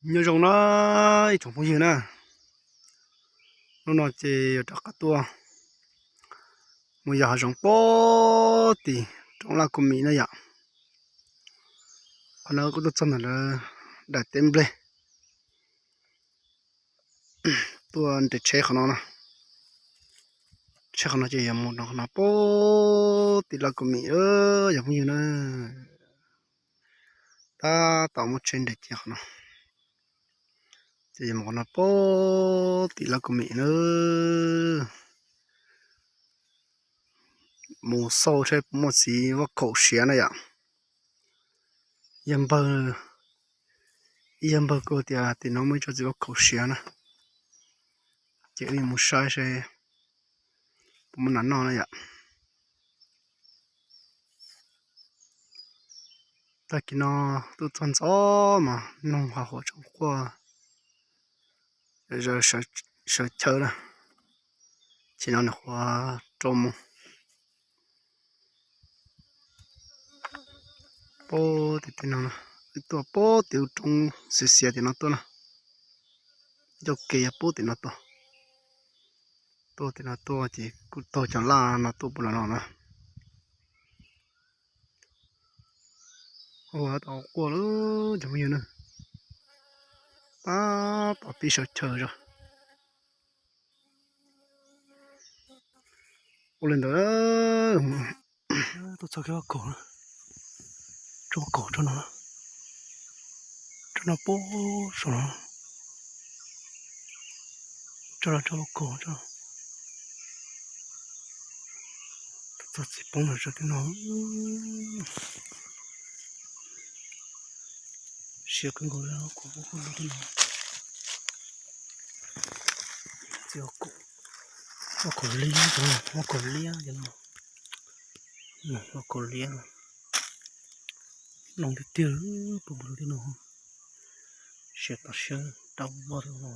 Nyob zoo na ib tsoom phooj ywg na, hnub no ces yuav rov qab tuaj mus yos hav zoov pem tim roob Laj Kua Mim na yom. Qhov no kuj tuaj txog ntawm lawv daim teb nplej, tuaj nres tsheb qhov no na. Tsheb qhov no ces yuav mus rau qhov no pem tim Laj Kua Mim, yog phooj ywg na. Tab tom muaj tsheb nres cia qhov no, ces yuav mus qhov no pem tim Laj Kua Mim na. Mus xauj seb puas muaj txiv vaj khaum siav na yom. Yog npawg, ib yog npawg kuj tias tim no muaj ib tsob txiv vaj khaum siav na, ces wb yuav mus saib seb puas muaj nas noj na yom. Tag kis no tuaj txog ntxov mas noog hav huam tsoom quaj, sawv chaw na. Tsis no nws qhuav rau mus pem tim no, wb tuaj pem tim lub roob xiav xiav tim no tuaj na. Ncauj kev yog pem tim no tuaj, tuaj tim no tuaj ces kuj taug cov laj no tuaj pem los no na. Ua tau quaj lawm cov phooj ywg na, tab tom pib sawv chaw zog. Ua li ntawd, tuaj txog kiag vaj kaum, tsob vaj kaum tsob no, tsob no pem saum no, tsob no tsob vaj kaum tsob no. Txog txiv poob no, siab kawg nkaus li, kuv poob lub no. Txiv vaj kaum liab, vaj kaum liab, vaj kaum liab, loo tiag tiag, poob lub no. Siab tau siab rau vaj no,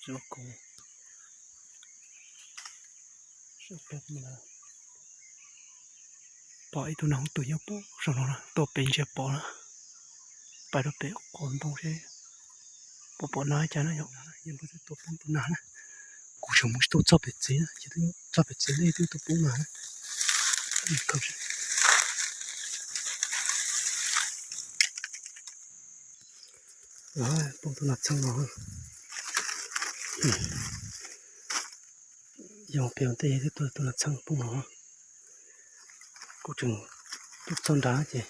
txiv vaj kaum. Pom ib tug nas hoov twm nyob pem saum no na, tuaj pem ntsia pom na. Pais rau pem qhov ntoo seb puas pom nas cas na yom. Yog npawg twb tuaj poob tus nas na, kuv tseem mus tsis tau txog pem tsev na, ces twb txog pem tsev lawm twb tuaj poob nas na. Poob tus nas txheej no. Yog pem tej twb tuaj tus nas txheej poob no. Kuv tseem tuaj txog nrad ces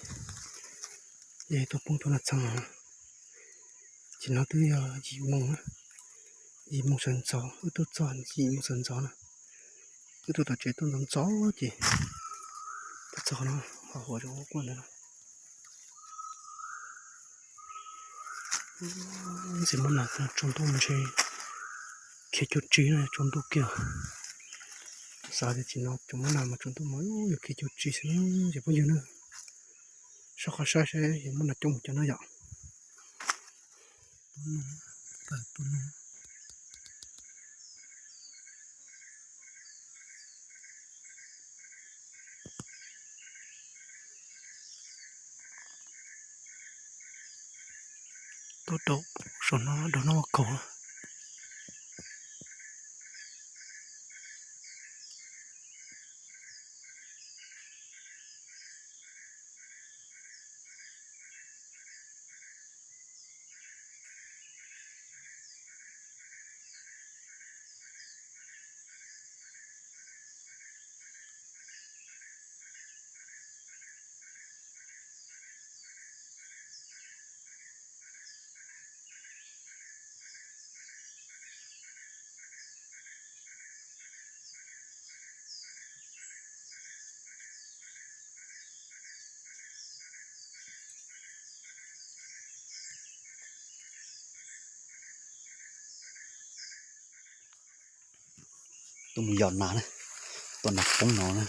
yog tuaj poob tus nas txheej no. Ces no twb yog yim moos na, yim moos sawv ntxov, wb tuaj txog yim moos sawv ntxov na. Wb tuaj tom tsev tuaj ntxov ntxov ces tuaj txog qhov no, hav huam zoo quaj ntawd na. Ntxim muab nas tsaus ntuj mas ntshe khiav cuag tsi na, tsaus ntuj kiag. Xav tias tsis no tseem muab nas mas tsaus ntuj mas yuav khiav cuag tsi xwb ces phooj ywg na. Soj qhov saib seb yuav muaj nas coob mus cov no yom. Tuaj rau saum no rau noj vaj kaum. Tuaj mus yos nas na, tua nas poob no na,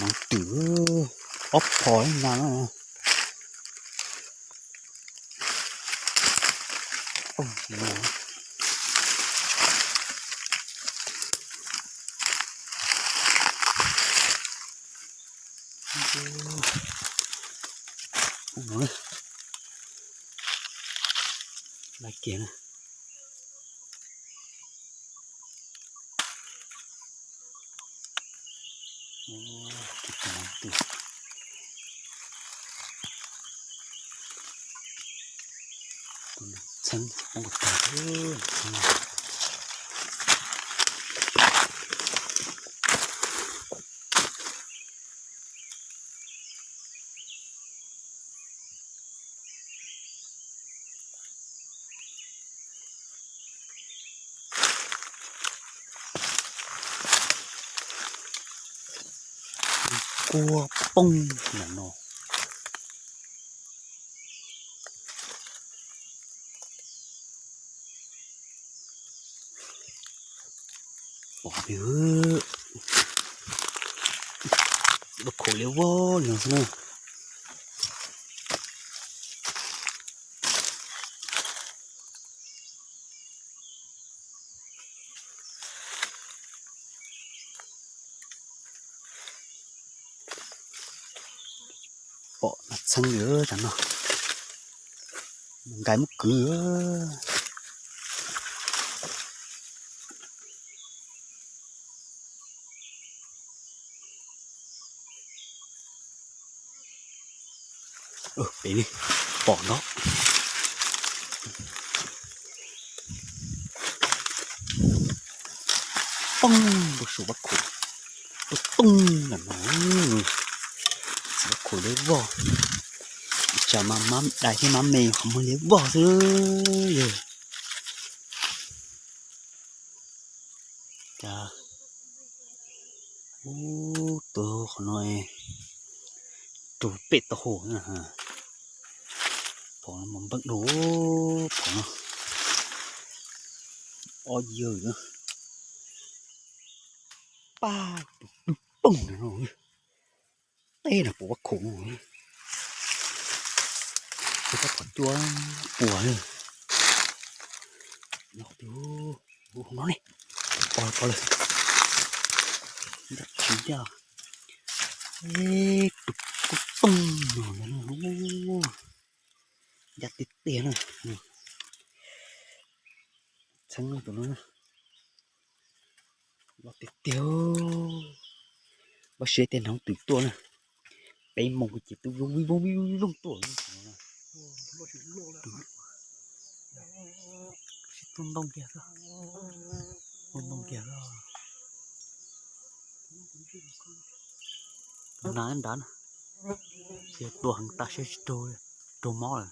nas twm, ob phom nas na. Lawv kiag na. Txheeb poob tag. Kua poob ntawm no. Pom li, txiv vaub khaum liab vog li no xwb na. Pom nas txheeb li tas no, nkais muab kwv. Pem li, pom no. Poob npau suav vaub khaum, poob poob ntawm no. Txiv vaub khaum liab vog, tsam mas mab dais thiab mab me qhov muag liab vog xwb. Cas ub, tus qhov no rau pem tau hau na. Phom no mas npeej dua, phom no ob yawg na. Pab tus twg poob no, tej no puas vaub khaum no. Tus kab phom cua puas li. No, tus no ne, pom pom lawm. Ntawm tsis ncaj, tus kub tooj no, ncaj tiag tiag na. Txheeb tus no loj tiag tiag. Npaj siab tej no twm tuaj na. Peb moos ces twb vij voog vij voog tuaj. Sib tuaj ntoo kiag, ntoo kiag. Nas nrad na, ces tua heev tas siab tsis raug, raug mob lawm.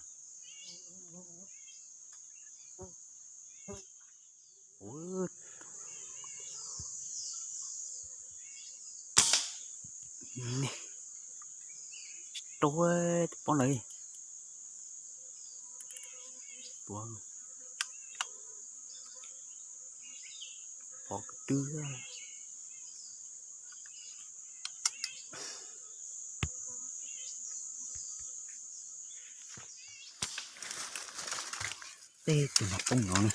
Tsis raug, poob lawm. Tua pov kwv twb. Tej tus no poob no na.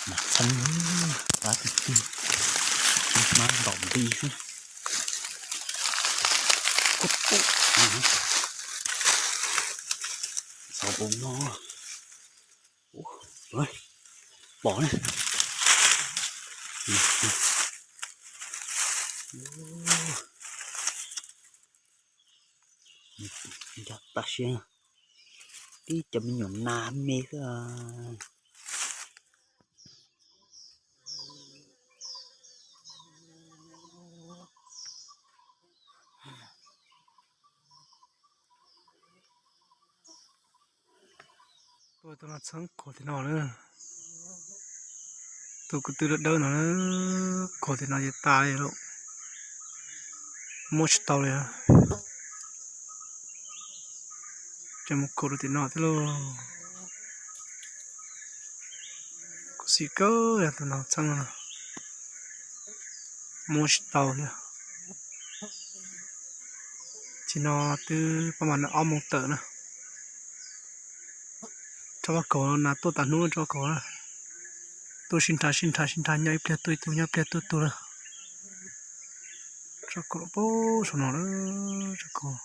Nas txheeb, qab tig tig, hmab ntom nti xwb. Txhov poob no. Pom na. Ncaj tas siab, tib cov me nyuam nas me xwb. Tuaj tau no txheeb khuam tim no na. Tus kwv tw dawb dawb no na, khuam tim no ces tas li lawm. Muab tsis tau li. Ces mus khuam rau tim no thiab lauj. Khuv xim kawg yog tus no txheeb no. Muab tsis tau thiab. Tim no twb pab mas ob moos tawm na. Tsob vaj kaum no nas tuaj tas hnub tsob vaj kaum na. Tuaj sib nrhav sib nrhav sib nrhav, nyob ib pliag tuaj ib tug, nyob ib pliag tuaj ib tug na. Tsob kaum pab saum no na, tsob kaum.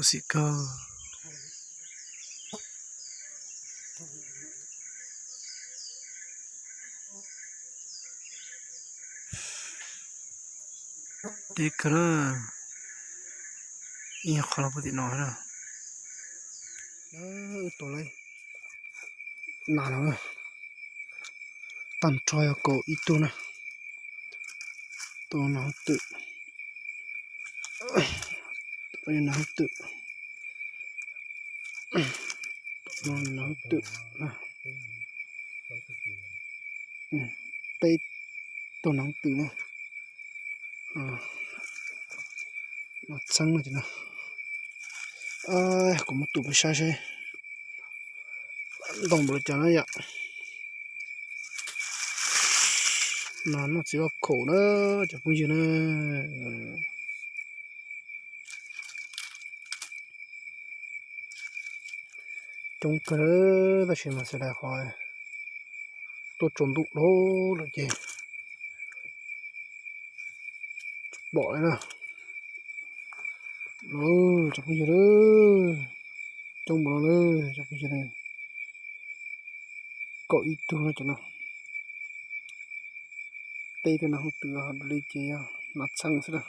Xim kawg. Deb kawg na. Ib qho los puag tim no na. Wb tua lawm. Nas no tag nrho yog kaum ib tug na. Tua nas hauv twm. Tua nas hauv twm. Nas hauv twm. Peb tug nas hauv twm na. Nas txheeb no ces no. Kuv muab tus peb saib seb ntau npaum li cas na yom. Nas noj txiv vaj khaum na, cov phooj ywg na. Coob kawg tab sis mas xav tias qhov tuaj tsaus ntuj dhau lawm ces tsis pom li na. Cov phooj ywg, coob npaum no na cov phooj ywg. Kaum ib tug no cov no. Tej tug nas hauv twm li ces yog nas txheeb xwb na.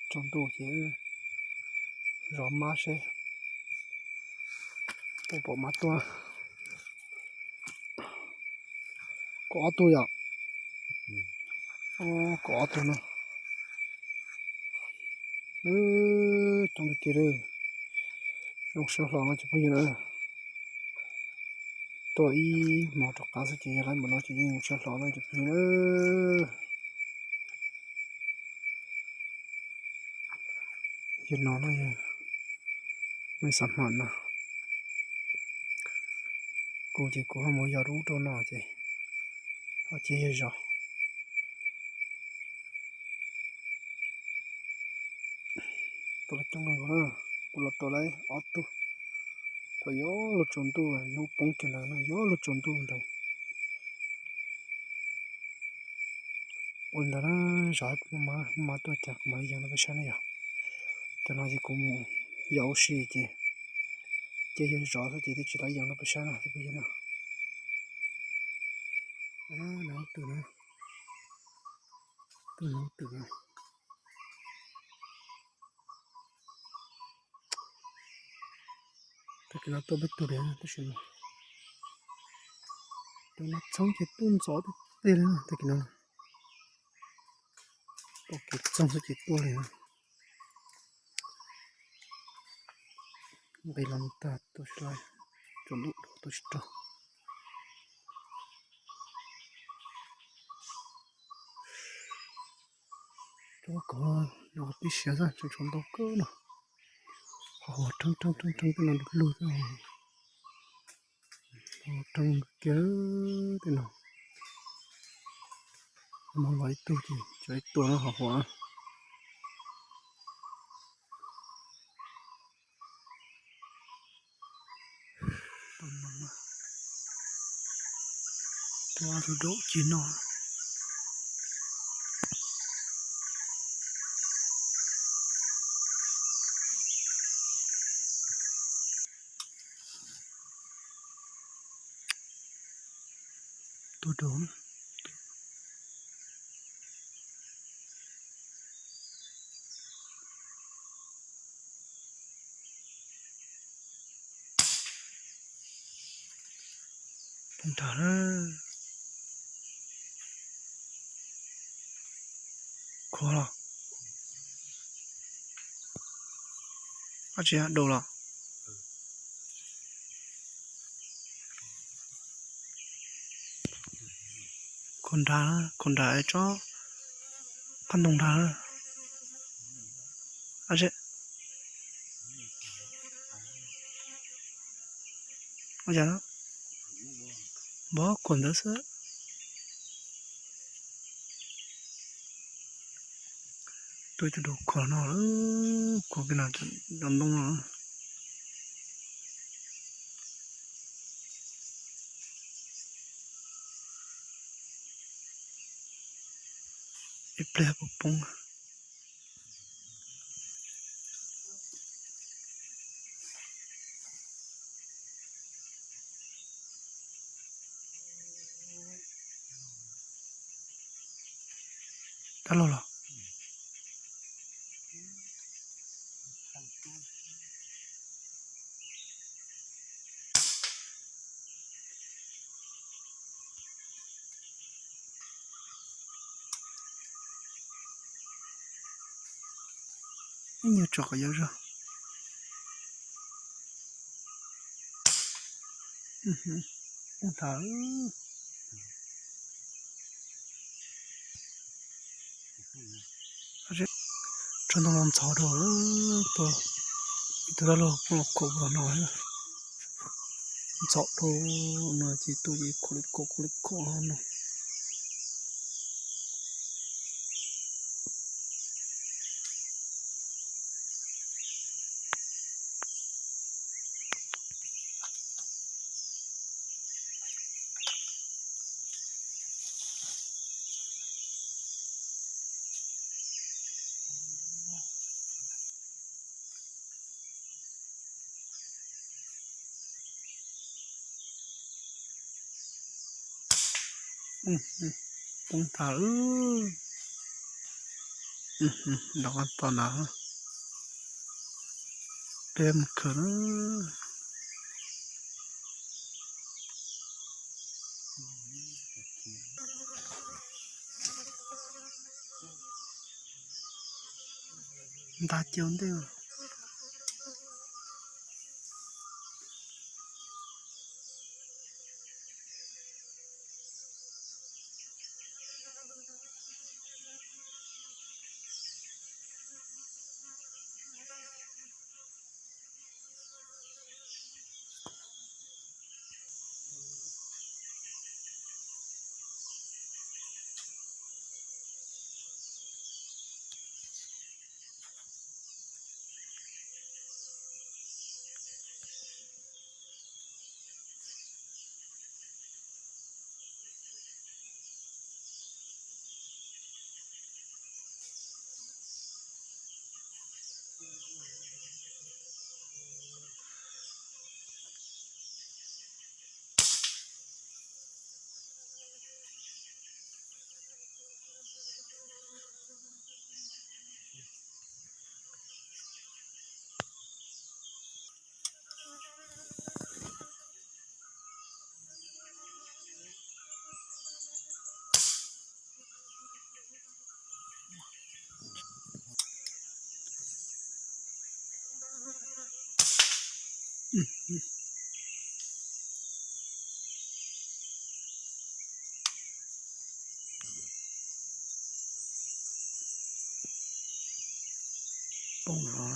Tsaus ntuj ces zov mab seb puas pom mab tuaj. Kaum ob tug yom. Kaum ob tug no. Coob tiag tiag li. Zoo siab hlo no cov phooj ywg na. Tuaj ib hmos rov qab xwb ces yog lawv npaum no ces yeej zoo siab hlo no cov phooj ywg na. Yog no na, nej xav hmo no. Kuv ces kuv ho mus yos rau ub rau no ces ho cia yog zov. Tua lawv coob no, kuv los tua lawv ob tug. Thaum yuav luag tsaus ntuj, hnub poob kiag ntawd no yuav luag tsaus ntuj ntawd. Ua li ntawd na, zov muaj mab tuaj cas kuv mam li yees rau peb saib na yom. Cov no ces kuv mus yos ua si ces, ces yog zov xwb ces twb tsis tau yees rau peb saib na cov phooj ywg na. Nas hauv twm na, tus nas hauv twm na. Tag kis no tuaj peb tug li tab sis mas cov nas txheeb ces tuaj ntxov tiag tiag li na tag kis no. Pom kev txoog xwb ces tuaj li na. Nqis los mus tag tuaj tsis laib, tsaus ntuj tuaj tsis raug. Cov kov no tib siav xwb, tseem tshuav ntau kawg no. Ho huam rheeb rheeb rheeb rheeb tej no du lug xwb. Ho rheeb kiag tej no. Mus los ib tug ces tshuav ib tug no ho huam. Tua tus daum ceg no. Tua daum. Poob nrag na. Khuav los? Ab tsi daum los? Khuav nrag, khuav nrag tsob qab ntoo nrag. Ab tsi, ua cas no, npog khuav ntawd xwb. Tua ib tug daum khuav no, khuav kiag no cov ntoo no. Ib pliag puas poob. Dab laug los. Ib nyuag tso kom yuav zog. Poob tas. Tsov ntoo los ntxhov rau, ib tug dab laug poob los khaum los no. Ntxhov rau no ces tuaj ces khaum li khaum khaum li khaum no. Poob tas. Los to na. Peb mus khwv na. Nta cia ua ntej. Poob no.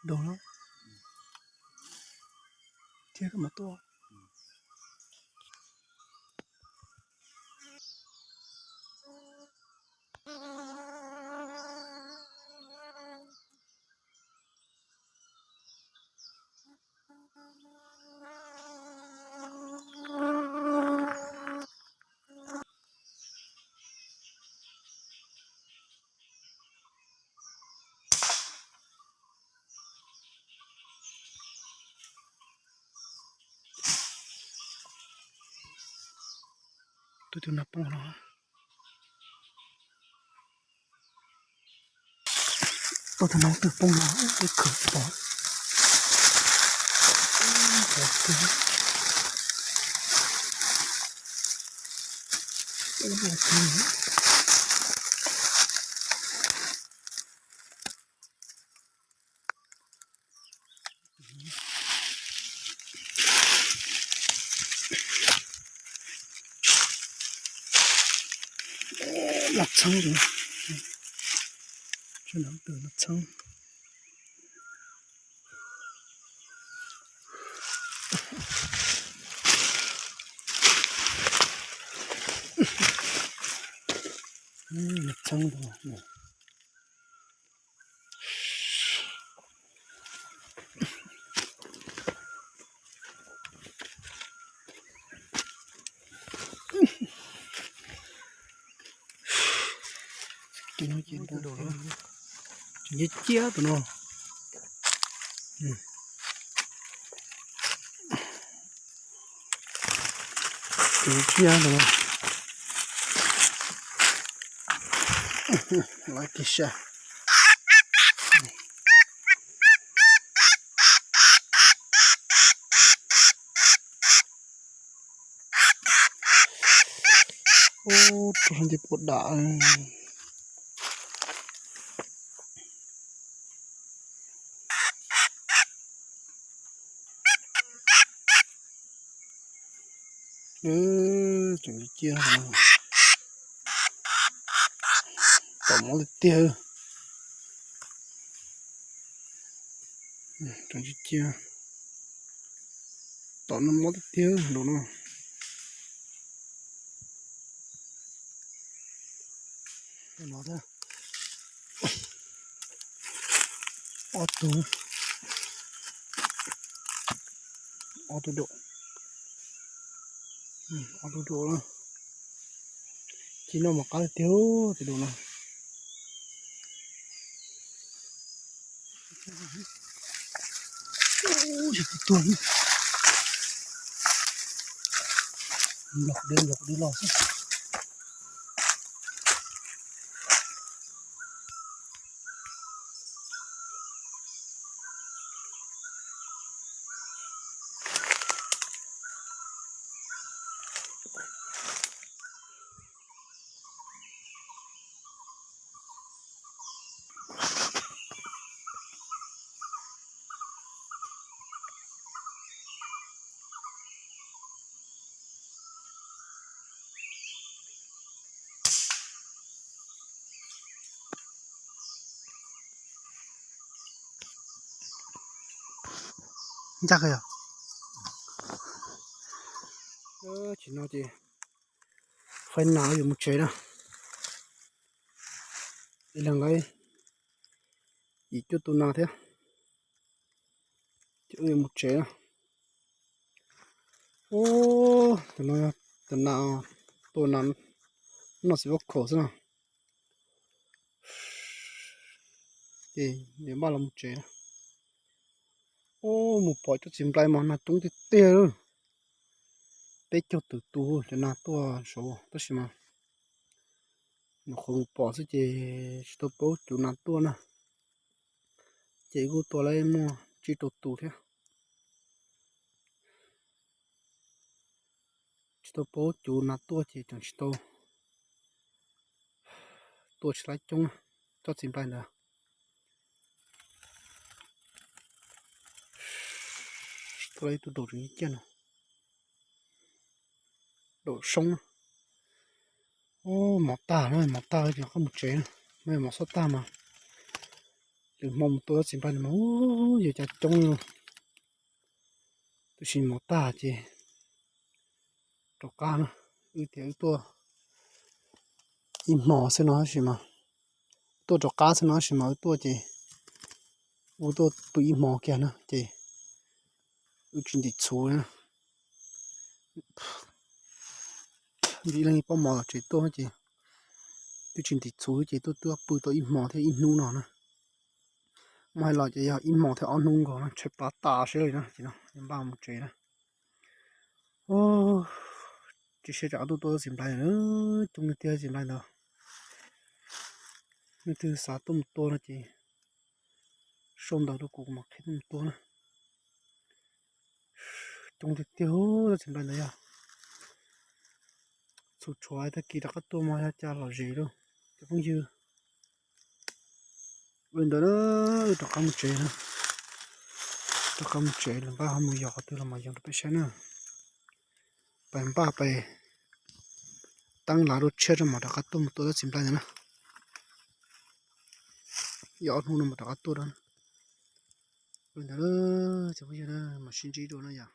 Dog lawm. Thiab koj mas tuaj. Tus twg no poob no. Tus twg no twg poob no, ib khwv pom. Noj txheeb, noj txheeb. Noj txheeb. Tseem ciaj ciaj tus no. Tseem ciaj tus no. Laiv kiag sab. Ub, rau sab nti puas dam. Tseem ciaj, tom mob tiag tiag. Tseem ciaj, tom no mob tiag tiag nraum no. Ob tug, ob tug daum, ob tug daum. Ci noj mov qab tiag tiag tus daum no. Yog tus tuag, nplog deb nplog deb los xwb. Ncaj kawg yog. Tsis no ces faib nas yuav mus tsev na. Ib leeg nqa yim cuaj tus nas thiab. Ces wb yuav mus tsev na. Ub, tus no, tus nas, tua nas noj txiv vab khaum xwb no. Ces yuav npaj los mus tsev na. Ub, mus pom cov txiv nplai mas nas coob tiag tiag. Peb caug tawm tus cov nas tuaj saud tab sis mas nyuam qhuav mus pom xwb ces tsis tau paub cuv nas tuaj na. Ces kuj tua lawm muaj tsib rau tus thiab. Tsis tau paub cuv nas tuaj ces tseem tsis tau tua tsis laib coob na. Cov txiv nplai ntawd tua ib tug daum tseem ciaj no, daum soob na. Ub, mov tag na, mov tag ces qab mus tsev na. Mov xob tag mas lwm hmo mus tua txiv nplai mas ub, yuav cas coob li. Tab sis mov tag ces rov qab na. Wb tias wb tuaj ib hmo xwb no tab sis mas, tuaj rov qab xwb no tab sis mas wb tuaj ces wb tuaj pw ib hmo kiag na ces wb tsis ntim txhuv na. Vim leej pob mov los tsev tuaj ces twb tsis ntim txhuv ces tuaj tuaj pw tau ib hmo thiab ib hnub no na. Muab hais los ces yog ib hmo thiab ob hnub nkaus no tshaib plab tas siab li na ces no npaj mus tsev na. Tsis siab tsam tuaj tua txiv nplai, coob tiag txiv nplai ntawd. Leej twg xav tuaj mus tua no ces sau ntawv rau kuv kuv mam qhia tuaj mus tua na. Coob tiag tiag txiv nplai ntawd yog txhua txhua tag kis rov qab tuaj mas yog cas lom zem lauj cov phooj ywg. Ua li ntawd na, wb rov qab mus tsev na. Rov qab mus tsev los npaj ho mus yos qhov twg los mas yos rau peb saib na. Pais npaj pais Teeb lav rau tshiab rau mam rov qab tuaj mus tua tab txiv nplaj ntawd na. Yog ob hnub no mam rov qab tuaj rau. Ua li ntawd, cov phooj ywg, mam sib ntsib dua na yom.